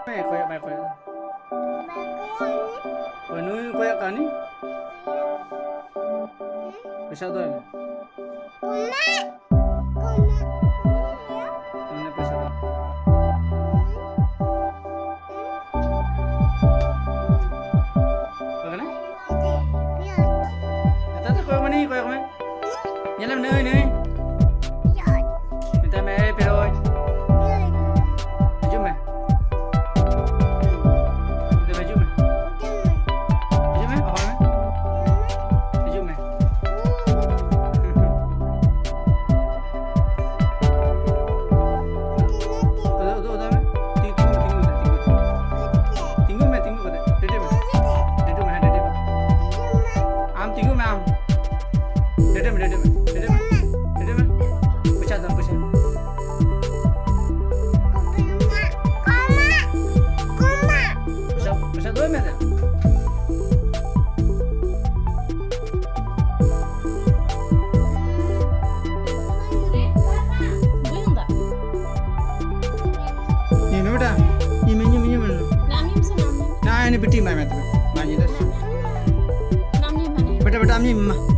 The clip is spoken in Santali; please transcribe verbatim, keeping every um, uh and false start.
ᱦᱮᱸ, ᱠᱚᱭᱚᱜ ᱵᱟᱭ ᱠᱚᱭᱚᱜ ᱫᱟ᱾ ᱚᱠᱚᱭ ᱱᱩᱭ ᱠᱚᱭᱚᱜ ᱠᱟᱱ ᱱᱩᱭ? ᱯᱚᱭᱥᱟ ᱫᱚ ᱮᱢ᱾ ᱢᱟᱱᱮ ᱯᱚᱭᱥᱟ ᱫᱚ᱾ ᱚᱠᱟ ᱠᱟᱱᱟ? ᱱᱮᱛᱟᱨ ᱫᱚ ᱠᱚᱭᱚᱜ ᱢᱮ, ᱱᱩᱭ ᱠᱚᱭᱚᱜ ᱢᱮ᱾ ᱧᱮᱞᱮᱢ ᱱᱩᱭ, ᱱᱩᱭ᱾ ᱢᱮᱛᱟᱭ ᱢᱮ, "ᱮᱭ ᱯᱷᱮᱨᱳᱡᱽ, ᱦᱤᱡᱩᱜ ᱢᱮ᱾ ᱢᱮᱛᱟᱭ ᱢᱮ, ᱦᱤᱡᱩᱜ ᱢᱮ᱾ ᱦᱤᱡᱩᱜ ᱢᱮ, ᱦᱚᱦᱚᱭ ᱢᱮ᱾ ᱦᱤᱡᱩᱜ ᱢᱮ᱾" ᱩᱫᱩᱜ, ᱩᱫᱩᱜ, ᱩᱫᱩᱜ ᱢᱮ᱾ ᱛᱤᱸᱜᱩ, ᱛᱤᱸᱜᱩ, ᱛᱤᱸᱜᱩ, ᱛᱤᱸᱜᱩ᱾ ᱛᱤᱸᱜᱩ ᱢᱮ, ᱛᱤᱸᱜᱩ ᱠᱟᱛᱮ᱾ ᱰᱮᱰᱮ ᱢᱮ᱾ ᱰᱮᱰᱮ ᱢᱮ, ᱦᱮᱸ, ᱰᱮᱰᱮ ᱢᱮ᱾ ᱟᱢ ᱛᱤᱸᱜᱩ ᱢᱮ, ᱟᱢ᱾ ᱰᱮᱰᱮ ᱢᱮ, ᱰᱮᱰᱮ ᱢᱮ, ᱰᱮᱰᱮ ᱢᱮ᱾ ᱰᱮᱰᱮ ᱢᱮ᱾ ᱯᱚᱭᱥᱟ ᱫᱚ, ᱯᱚᱭᱥᱟ᱾ ᱯᱚᱭᱥᱟ, ᱯᱚᱭᱥᱟ ᱫᱚᱦᱚᱭ ᱢᱮ ᱫᱮ᱾ ᱵᱟᱹᱧ ᱫᱟ᱾ ᱧᱩᱭ ᱢᱮ ᱵᱮᱴᱟ᱾ ᱧᱩᱭ ᱢᱮ, ᱧᱩᱭ ᱢᱮ, ᱧᱩᱭ ᱢᱮ᱾ ᱱᱟ, ᱟᱢ ᱧᱩᱭ ᱢᱮᱥᱮ, ᱱᱟ, ᱟᱢ ᱧᱩᱭ ᱢᱮ᱾ ᱱᱟ, ᱤᱧ ᱵᱤᱴᱤ ᱮᱢᱟᱭ ᱢᱮ ᱛᱚᱵᱮ᱾ ᱢᱟ, ᱧᱩᱭ ᱫᱟ᱾ ᱱᱟ, ᱟᱢ ᱧᱩᱭ ᱢᱮ, ᱱᱟ, ᱟᱢ ᱧᱩᱭ ᱢᱮ᱾ ᱵᱮᱴᱟ, ᱵᱮᱴᱟ, ᱟᱢ ᱧᱩᱭ ᱢᱮ, ᱢᱟ᱾